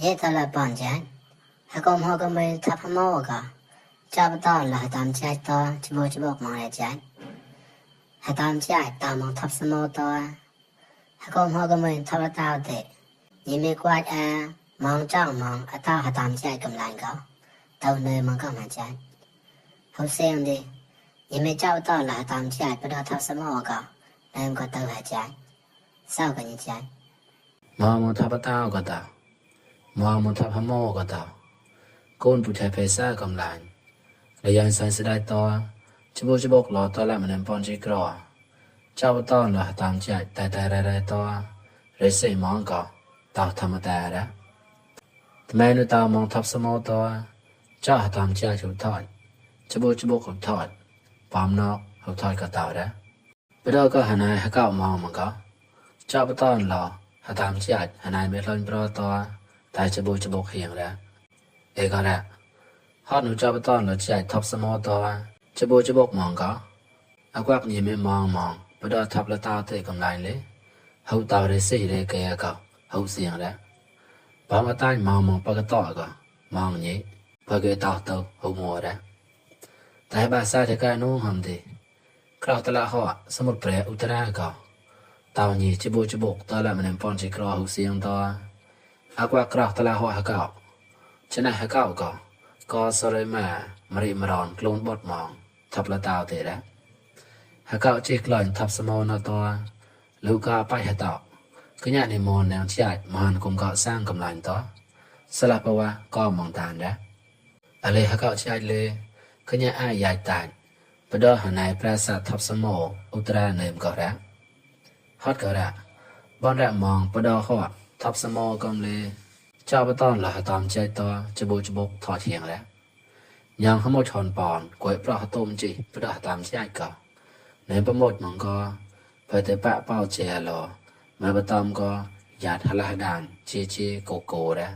ये तला पांजान हकम हकम थपमोगा चाबता ला हताम चाइता चबोक मारे जान हताम चाइता मं थपसमोता हकम हकम थपता दे ये quad mong chang mong ata hatam chai kam lan ga tau ne mong ka ma chan ho sen de ye me chao ta la hatam chai pa da tha samo ga nam ko tau ha chan sao ka ni chan mong tha pa ta ga ta mong tha pha mo ga ta kon pu thai phe sa kam lan le yan san sa dai to chbok lo to la man pon chi kro chao ta la hatam chai ta ra to re sei mong ga ta tha ma ta raทำไมนูตามองทับสมอตัวจ้าตามจ้าชุดทอดชบขุดทอดปามนอกขุดทอดก็ต่อได้ไปดูก็หานายให้ก้าวมองมันก็จ้าไปต้อนรอหาตามจ้าหานายไม่ล้นปลอตัวแต่ชบเฮียงแล้วเอกก็ได้ฮอดหนูจ้าไปต้อนรอจ้าทับสมอตัวชบมองก็อากวักนี่ไม่มองไปดูทับละตาเตะกำไรเลยเขาต่อได้สี่ได้แก่ก็เขาเสียงแล้วบางตายมองปากต่อก็มองนี้ปากต่อเตาหัวมัวได้แต่ภาษาที่การนู้หำดีคราวตละหัวสมุดเปรอุตราก็ตาวนี้จิบกตละมันปอนจิกรอหูเสียงตัวอากว่าคราวตละหัวหะเก่าชนะหะเก่าก็สรมามริมรอนกลนบดมองทับละตาวเตะได้หะเก่าจิกลอยทับสมอนตัวลูกาไปหะต่อก็ญาในมอนแนวชาติมันคงก็สร้างกำลังต่อสลับไปว่าก็มองตานได้อะไรหะก็ชาติเลยก็ญาอ้ายใหญ่ตานไปดอหานายปราสาททับสมออุตราเนิมก็ได้ฮอดก็ได้บอนแรกมองไปดอเขาทับสมอกำเลยเจ้าไปต้อนหล่ะตามใจต่อจบกถอดเทียงแล้วยังขโมยชอนปอนกวยปลาต้มจีไปดอตามใจก็ในประโมทมันก็ไปแต่ปะเป้าเจรอมาประตอมก็หยาดหลาดานเจโกได้